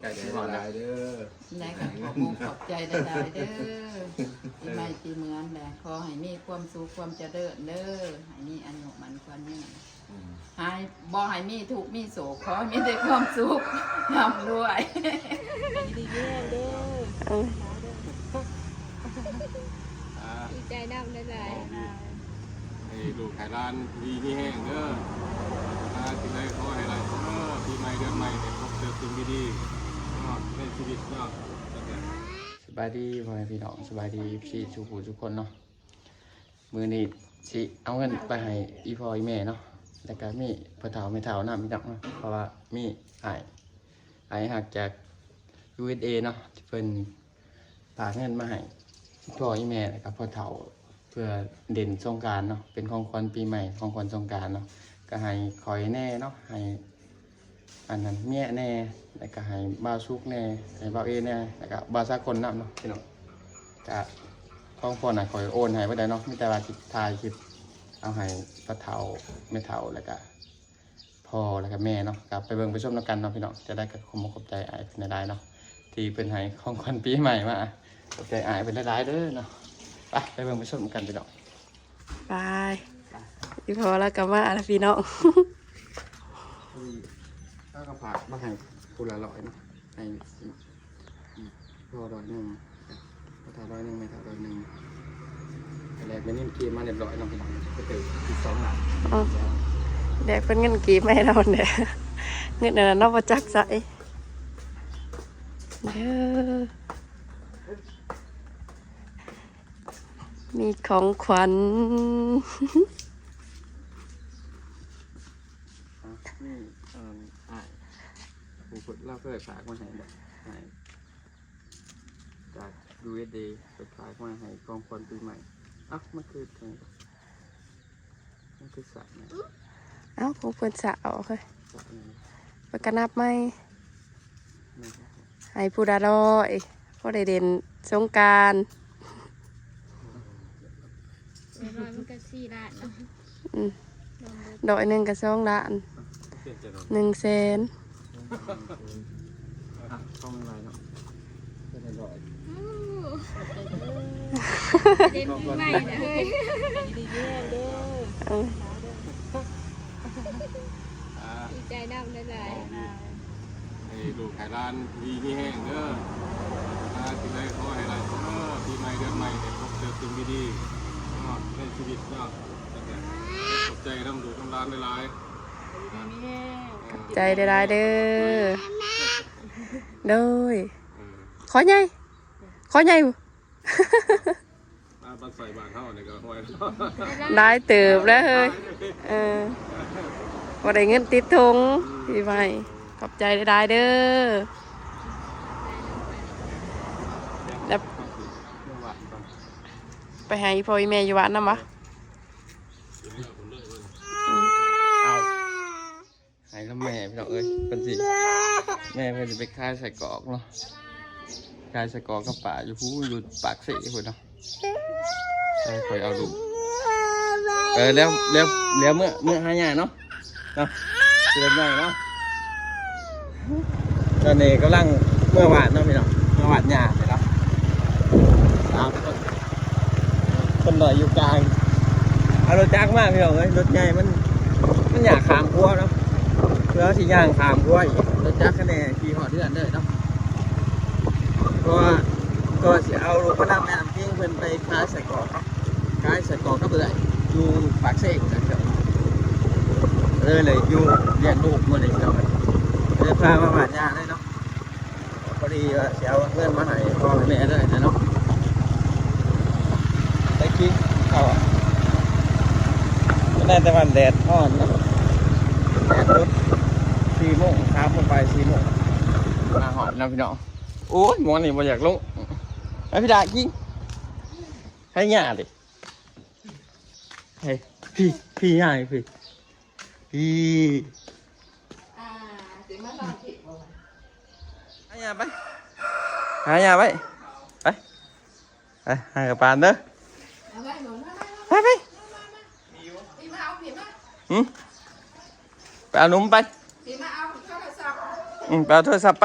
ໃຈຫຼາຍໆເດີ. ແລ້ວກໍຂອບມຸກຂອບໃຈຫຼາຍໆເດີ. ປີໃໝ່ປີເມືອງແຫຼະ ຂໍໃຫ້ມີຄວາມສຸກຄວາມຈະເລີນເດີ. ໃຫ້ມີອາຍຸໝັ້ນຂວັນຍືນ. ອືມ. ໃຫ້ ບໍ່ໃຫ້ມີທຸກມີໂສກ ຂໍໃຫ້ມີແຕ່ຄວາມສຸກ ຮ່ຳລວຍ ດີແຮງເດີ. ເອີ ອ່າ ດີໃຈນຳຫຼາຍໆ. ໃຫ້ລູກໃຫ້ຫຼານດີມີແຮງເດີ. ອ່າ ສິ່ງໃດຂໍໃຫ້ໄດ້ເດີ. ປີໃໝ່ເດືອນໃໝ່ໄດ້ພົບແຕ່ສິ່ງດີໆເນາະ ໃນຊີວິດເນາະ. ສະບາຍດີພໍ່ແມ່ພີ່ນ້ອງ ສະບາຍດີເອັຟຊີທຸກຜູ້ທຸກຄົນເນາະ. ມື້ນີ້ຊິເອົາເງິນໄປໃຫ້ອີ່ພໍ່ອີ່ແມ່ເນາະ ແລ້ວກະມີພໍ່ເຖົ້າແມ່ເຖົ້ານຳພີ່ນ້ອງເນາະ ເພາະວ່າມີອ້າຍ ອ້າຍຮັກຈາກ ຢູເອັສເອ ເນາະ ທີ່ເພິ່ນຝາກເງິນມາໃຫ້ອີ່ພໍ່ອີ່ແມ່ ແລ້ວກະພໍ່ເຖົ້າ ເພື່ອຫຼິ້ນສົງການເນາະ ເປັນຂອງຂວັນປີໃໝ່ ຂອງຂວັນສົງການເນາະ ກະໃຫ້ຂ້ອຍແດ່ເນາະ ໃຫ້ ອັນນັ້ນເມຍແດ່ ແລ້ວກະໃຫ້ບ່າວສຸກແດ່ ໃຫ້ບ່າວເອແດ່ ແລ້ວກະບ່າວສາກົນນຳເນາະພີ່ນ້ອງ. ກະຂອງພໍ່ນະຂ້ອຍໂອນໃຫ້ບໍ່ໄດ້ເນາະ ມີແຕ່ວ່າຊິຖ່າຍຄລິບເອົາໃຫ້ພໍ່ເຖົ້າແມ່ເຖົ້າ ແລ້ວກະພໍ່ ແລ້ວກະແມ່ເນາະ. ກະໄປເບິ່ງໄປຊົມນຳກັນເນາະພີ່ນ້ອງ. ຈະໄດ້ກະຂໍຂອບໃຈອ້າຍເພິ່ນຫຼາຍໆເນາະ ທີ່ເພິ່ນໃຫ້ຂອງຂວັນປີໃໝ່ມາ. ຂອບໃຈອ້າຍເພິ່ນຫຼາຍໆເດີເນາະ. ໄປ ໄປເບິ່ງໄປຊົມນຳກັນພີ່ນ້ອງ. ໄປ ອີ່ພໍ່ລາວກໍມາລະພີ່ນ້ອງ. ເອີ ລາວກໍຝາກມາໃຫ້ຜູ້ລະຮ້ອຍເນາະ ໃຫ້ພໍ່ຮ້ອຍໜຶ່ງ ພໍ່ເຖົ້າຮ້ອຍໜຶ່ງ ແມ່ເຖົ້າຮ້ອຍໜຶ່ງ ແລກເປັນເງິນກີບມາຮຽບຮ້ອຍເນາະພີ່ນ້ອງ. ກໍຖືກສິບສອງລ້ານ. ອືມ ແລກເປັນເງິນກີບມາໃຫ້ລາວແດ່ ເງິນອັນນັ້ນເນາະ ບໍ່ຈັກໃສເດີ. ມີຂອງຂວັນ ອ່ະ ນີ້ ອ່າ ອ້າຍ ຜູ້ເພິ່ນ ລາວເຄີຍຝາກມາໃຫ້ເດ້ ອ້າຍ ຈາກ ຢູເອັສເອ ເພິ່ນຝາກມາໃຫ້ຂອງຂວັນປີໃໝ່. ເອົ້າ ມັນຄື ມັນຄືສະນີ້ ເອົ້າ ຂອງເພິ່ນສະອອກເຮີ້ຍ ສະນີ້ ເພິ່ນກໍນັບໃໝ່. ໃຫ້ຜູ້ລະຮ້ອຍ ພໍໄດ້ຫຼິ້ນສົງການ. ຮ້ອຍມັນກໍສີ່ລ້ານເນາະ. ອືມ ຮ້ອຍໜຶ່ງກໍສອງລ້ານ ໜຶ່ງແສນ. ຂອງຫຼາຍເນາະ ເປັນຮ້ອຍ. ໂອ້ ເດັ່ນປີໃໝ່ນະເຮີ້ຍ ດີແຮງເດີ. ເອີ ອ່າ ດີໃຈນຳຫຼາຍໆ ໃຫ້ລູກໃຫ້ຫຼານດີມີແຮງເດີ. ອ່າ ສິ່ງໃດຂໍໃຫ້ໄດ້ເດີ. ປີໃໝ່ເດືອນໃໝ່ໄດ້ພົບແຕ່ສິ່ງດີໆເນາະ ໃນຊີວິດເນາະ. ຂອບໃຈນຳລູກນຳຫຼານຫຼາຍໆ ດີມີແຮງ. ຂອບໃຈຫຼາຍໆເດີ. ໂດຍ ເອີ ຂໍໃຫຍ່ ຂໍໃຫຍ່ ອ່າ ບັກໄຟບ້ານເຮົານີ້ກໍຫ້ອຍຫຼາຍເຕີບແລ້ວເຮີ້ຍ. ເອີ ບໍ່ໄດ້ເງິນຕິດຖົງ ອືມ ປີໃໝ່. ຂອບໃຈຫຼາຍໆເດີ. ແລ້ວໄປຫາອີ່ພໍ່ອີ່ແມ່ຢູ່ບ້ານນຳຫວາ? ອືມ ເອົາ ໃຫ້ນຳແມ່ພີ່ນ້ອງເອີຍ ເພິ່ນຊິ ແມ່ເພິ່ນຊິໄປຂາຍໄສ້ກອກເນາະ ຂາຍໄສ້ກອກກັບປ້າຢູ່ພຸ້ນ ຢູ່ປາກເຊພຸ້ນເນາະ. ໃຫ້ຂ້ອຍເອົາລູກ ເອີ ແລ້ວ ແລ້ວ ແລ້ວເມືອ ເມືອຫາຍ່າເນາະ ເນາະ ຊິໄດ້ເມືອເນາະ. ຕອນນີ້ກຳລັງເມືອຫວານເນາະພີ່ນ້ອງ ເມືອຫວານຫຍ້າເນາະ ສາມຄົນ. ຄົນໜ້ອຍຢູ່ກາງ ເອົາລົດຈັກມາພີ່ນ້ອງເອີຍ ລົດໃຫຍ່ມັນ ມັນຢາກຂ້າມຂົວເນາະ ເພື່ອຊິຍ່າງຂ້າມຂົວອີກ ລົດຈັກຄັນນີ້ຂີ່ຮອດເຮືອນເດີເນາະ. ເພາະວ່າ ກໍຊິເອົາລູກມານຳແມ່ນ້ຳພິງເພິ່ນໄປຂາຍໄສ້ກອກເນາະ ຂາຍໄສ້ກອກກັບເອື້ອຍຢູ່ປາກເຊພຸ້ນແຫຼະ ເລີຍ ເລີຍຢູ່ລ້ຽງລູກມື້ນີ້ເນາະ ເລີຍພາມາບ້ານຍ່າເລີຍເນາະ. ພໍດີວ່າຊິເອົາເງິນມາໃຫ້ພໍ່ໃຫ້ແມ່ເລີຍນະເນາະ ໄປກິນເຂົ້າ. ໄດ້ແຕ່ວ່າແດດຮ້ອນເນາະ ແດດລົດ ສີ່ໂມງ ສາມໂມງປາຍ ສີ່ໂມງ ມາຮອດເນາະພີ່ນ້ອງ. ໂອ້ຍ ໝໍນີ້ບໍ່ຢາກລົງ ໃຫ້ພີ່ດາກິນ ໃຫ້ຍ່າເດ້ ໃຫ້ ພີ່ ພີ່ຍ່າ ພີ່ ພີ່ ອ່າ ຊິມານອນທີ່ບໍ່ ຫາຍ່າໄປ ຫາຍ່າໄປ ໄປ ໄປ ຫາກັບປານເດີ ເອົາໄວ້ ໄປ ໄປ ມາ ມາ ມາ ຫືມ ໄປເອົາໜຸ່ມໄປ ຊິມາເອົາໂທລະສັບ ອືມ ໄປເອົາໂທລະສັບໄປ.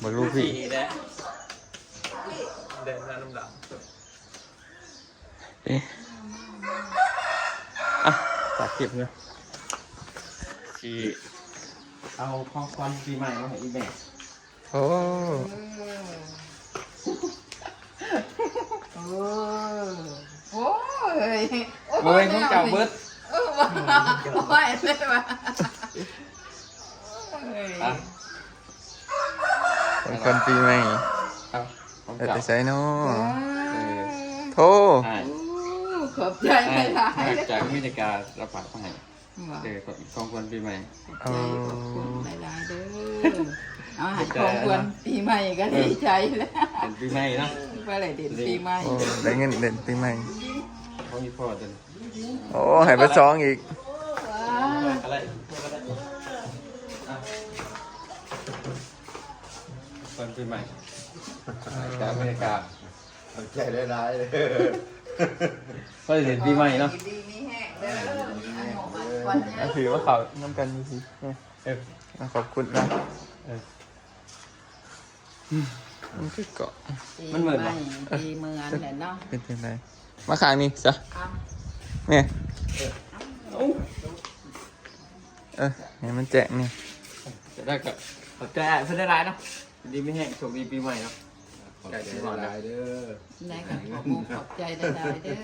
ເບິ່ງລູກພີ່ ນີ້ແຫຼະ ແດນນານ້ຳດຳ ເອະ ອ່ະ ຕັດຄລິບເນາະ ຊິເອົາຂອງຂວັນປີໃໝ່ມາໃຫ້ອີ່ແມ່. ໂອ້ ເອີ ເອີ ໂອ້ຍ ໂອ້ຍ ຂອງເຈົ້າເບິດ ເອີ ວ່າ ວ່າແມ່ນວ່າ ເອີຍ ອ່ະ ຂອງຂວັນປີໃໝ່ ເອົາ ຂອງເຈົ້າ ເອົາແຕ່ໃສເນາະ ເອີ ເອີ ໂທ ອ້າຍ ໂອ້ ຂອບໃຈຫຼາຍໆ ອ້າຍ ມາຈາກອາເມລິກາ ລາວຝາກມາໃຫ້ ວ່າ ເອີ ຂອງຂວັນປີໃໝ່ ຂອບໃຈ ເອີ ຂອບຄຸນຫຼາຍໆເດີ ເອົາໃຫ້ຂອງຂວັນປີໃໝ່ກໍດີໃຈແລ້ວ ເປັນປີໃໝ່ເນາະ ບໍ່ໄດ້ເດັ່ນປີໃໝ່ ໂອ້ ໄດ້ເງິນເດັ່ນປີໃໝ່ ຂອງອີ່ພໍ່ຕົວນີ້ ໂອ້ ໃຫ້ເບີດສອງອີກ ວ້າ ກໍໄດ້ ກໍໄດ້ ອ່ະ ຂວັນປີໃໝ່ ຈາກອາເມລິກາ ຂອບໃຈຫຼາຍໆເດີ ພໍໄດ້ເຫັນປີໃໝ່ເນາະ ຢູ່ດີມີແຮງເດີ ອາຍຸໝັ້ນຂວັນຍາວ ຖືວ່າເຂົ້ານຳກັນຢູ່ຊິ ເອີ ຂອບຄຸນນະ ເອີ ມັນຄືເກາະ ປີໃໝ່ ມັນເໝິດບໍ່ ປີເໝືອນແຫຼະເນາະ ເປັນຈັ່ງໃດ ມາຂ້າງນີ້ຊະ ເອົາ ນີ້ ເອີ ເອົາ ເອີ ໃຫ້ມັນແຈ້ງນີ້ ຈະໄດ້ກໍຂອບໃຈອ້າຍເພິ່ນຫຼາຍໆເນາະ ຢູ່ດີມີແຮງ ໂຊກດີປີໃໝ່ເນາະ ຂອບໃຈຫຼາຍໆເດີ ໄດ້ກໍຂອບອົກຂອບໃຈຫຼາຍໆເດີ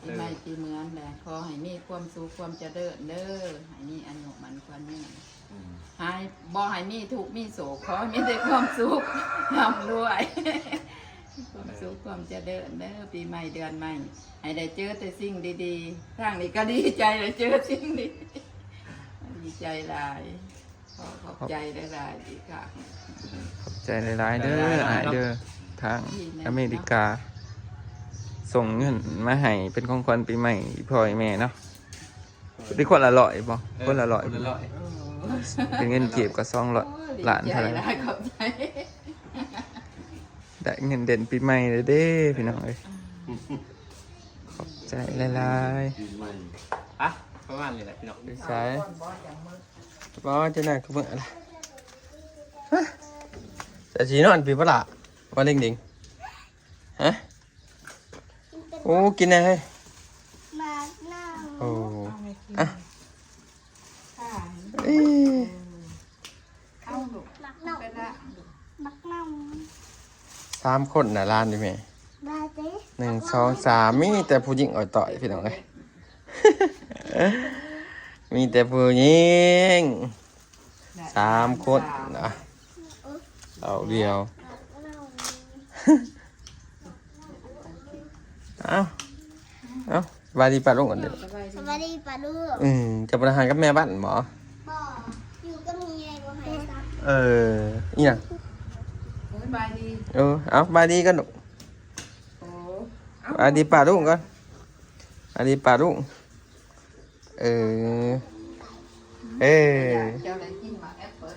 ປີໃໝ່ປີເໝືອນແຫຼະ ຂໍໃຫ້ມີຄວາມສຸກຄວາມຈະເລີນເດີ ໃຫ້ມີອາຍຸໝັ້ນຂວັນຍາວ ອືມ ໃຫ້ ບໍ່ໃຫ້ມີທຸກມີໂສກ ຂໍໃຫ້ມີແຕ່ຄວາມສຸກ ຮ່ຳລວຍ ຄວາມສຸກຄວາມຈະເລີນເດີ ປີໃໝ່ເດືອນໃໝ່ ໃຫ້ໄດ້ເຈີແຕ່ສິ່ງດີໆ ທາງນີ້ກໍດີໃຈໄດ້ເຈີສິ່ງດີ ດີໃຈຫຼາຍ ຂໍຂອບໃຈຫຼາຍໆອີກຄັ້ງ ຂອບໃຈຫຼາຍໆເດີ ຫຼາຍໆເນາະ ອ້າຍເດີ ທາງ ດີແມ່ນ ອາເມລິກາ ເນາະ ສົ່ງເງິນມາໃຫ້ເປັນຂອງຂວັນປີໃໝ່ອີ່ພໍ່ອີ່ແມ່ເນາະ ເປັນຄົນລະຮ້ອຍບໍ່? ເອີ ຄົນລະຮ້ອຍ ຄົນລະຮ້ອຍ ເອີ ເປັນເງິນກີບກໍສອງຮ້ອຍ ໂອ້ຍ ລ້ານເທົ່າໃດ ດີໃຈຫຼາຍ ຂອບໃຈ ໄດ້ເງິນເດັ່ນປີໃໝ່ເລີຍເດ້ ພີ່ນ້ອງເອີຍ ຂອບໃຈຫຼາຍໆ ປີໃໝ່ ອ່ະ ປະມານນີ້ແຫຼະພີ່ນ້ອງ ໄປໃສ ບໍ່ຈັ່ງມື້ ບໍ່ຈັ່ງນັ້ນກໍເບິ່ງລະ ຮະ ຈະຊິນອນພີ້ບໍ່ລະ ວ່າເດັງໆ ຮະ ໂອ້ ກິນແດ່ເຮີ້ຍ ໝາກເນົ່າ ໂອ້ ເອົາໃຫ້ກິນ ອ່ະ ເອີ ເອົາລູກ ໝາກເນົ່າ ໄປລະ ໝາກເນົ່າ ສາມຄົນນະ ຫຼານນີ້ແມ່ ໜຶ່ງ ສອງ ສາມ ມີແຕ່ຜູ້ຍິງອອຍຕ້ອຍ ພີ່ນ້ອງເອີຍ ມີແຕ່ຜູ້ຍິງ ສາມຄົນນະ ເອົາດຽວ ເອົາ ເອົາ ສະບາຍດີປ້າລຸງກ່ອນເດີ້ ສະບາຍດີປ້າລຸງ ອືມ ເຈົ້າບໍ່ໄດ້ຫາກັບແມ່ບ້ານບໍ? ບໍ່ ຢູ່ກັບແມ່ບໍ່ໃຫ້ກັບ ເອີ ອີ່ຫຍັງ ສະບາຍດີ ເອີ ເອົາ ສະບາຍດີກ່ອນລູກ ໂອ້ ເອົາ ສະບາຍດີປ້າລຸງກ່ອນ ສະບາຍດີປ້າລຸງ ເອີ ເອີ ເຈົ້າໄດ້ກິນໝາກແອັບເປິ້ນ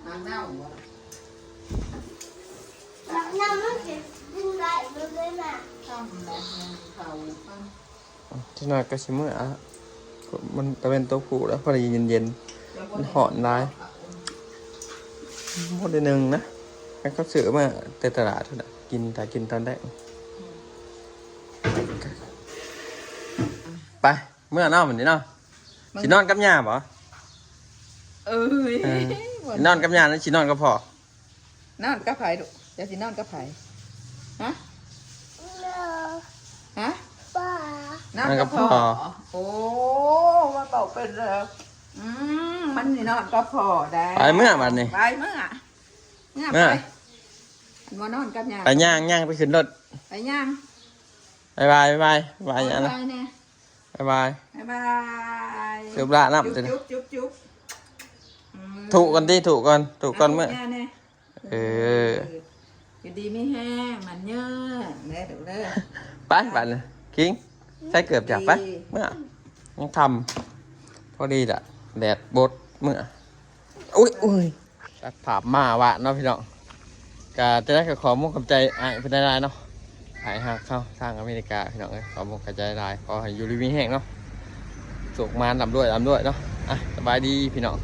ໝາກເນົ່າບໍ່? ໝາກເນົ່າມັນຊິກິນໄດ້ຢູ່ເດ້ແມ່ ທຳແລ້ວເຂົາ ຈັກໜ່ອຍກໍຊິເມືອ ມັນຕາເວັນຕົກພຸແລ້ວ ພໍດີເຢັນໆ ມັນຮ້ອນຫຼາຍ ບໍ່ໄດ້ໜຶ້ງນະ ໃຫ້ເຂົາຊື້ມາແຕ່ຕະຫຼາດພຸ້ນນະ ກິນ ຖ້າກິນຕອນແລງ ໄປ ເມືອເນາະ ບາດນີ້ເນາະ ຊິນອນກັບຍ່າບໍ່? ເອີຍ ເອີ ຊິນອນກັບຍ່າ ຫຼື ຊິນອນກັບພໍ່? ນອນກັບໃຜລູກ? ເຈົ້າຊິນອນກັບໃຜ? ຮະ? ຮະ? ນອນກັບພໍ່ ນອນກັບພໍ່ ໂອ້ ມັນເວົ້າເປັນແລ້ວ ອືມ ມັນຊິນອນກັບພໍ່ໄດ໋ ໄປເມືອບາດນີ້ ໄປເມືອ ເມືອ ເມືອ ໄປ ບໍ່ນອນກັບຍ່າ ໄປຍ່າງ ຍ່າງໄປຂຶ້ນລົດ ໄປຍ່າງ ບາຍບາຍ ບາຍບາຍ ບາຍບາຍ ບາຍບາຍ ບາຍບາຍ ບາຍບາຍ ຈົບລະນຳ ຈຸບ ຈຸບ ຈຸບ ອືມ ທຸກ່ອນຕິ ທຸກ່ອນ ທຸກ່ອນເມືອ ເອີ ເອີ ຢູ່ດີມີແຮງ ໝັ້ນຍືນເດີລູກເດີ ໄປບາດນີ້ ຄິງ ໃສ່ເກີບຈ້າ ໄປ ເມືອ ຍັງຄ່ຳ ພໍດີລະ ແດດບົດ ເມືອ ອຸ້ຍ ອຸ້ຍ ຕັດພາບມາວາດເນາະພີ່ນ້ອງ ກະຈັ່ງໃດກໍຂໍມຸກຂອບໃຈອ້າຍເພິ່ນຫຼາຍໆເນາະ ອ້າຍຮັກເຮົາທາງອາເມລິກາ ພີ່ນ້ອງເອີຍ ຂໍຂອບໃຈຫຼາຍ ຂໍໃຫ້ຢູ່ດີມີແຮງເນາະ ໂຊກໝານ ລ່ຳລວຍ ລ່ຳລວຍເນາະ. ອ່ະ ສະບາຍດີພີ່ນ້ອງ.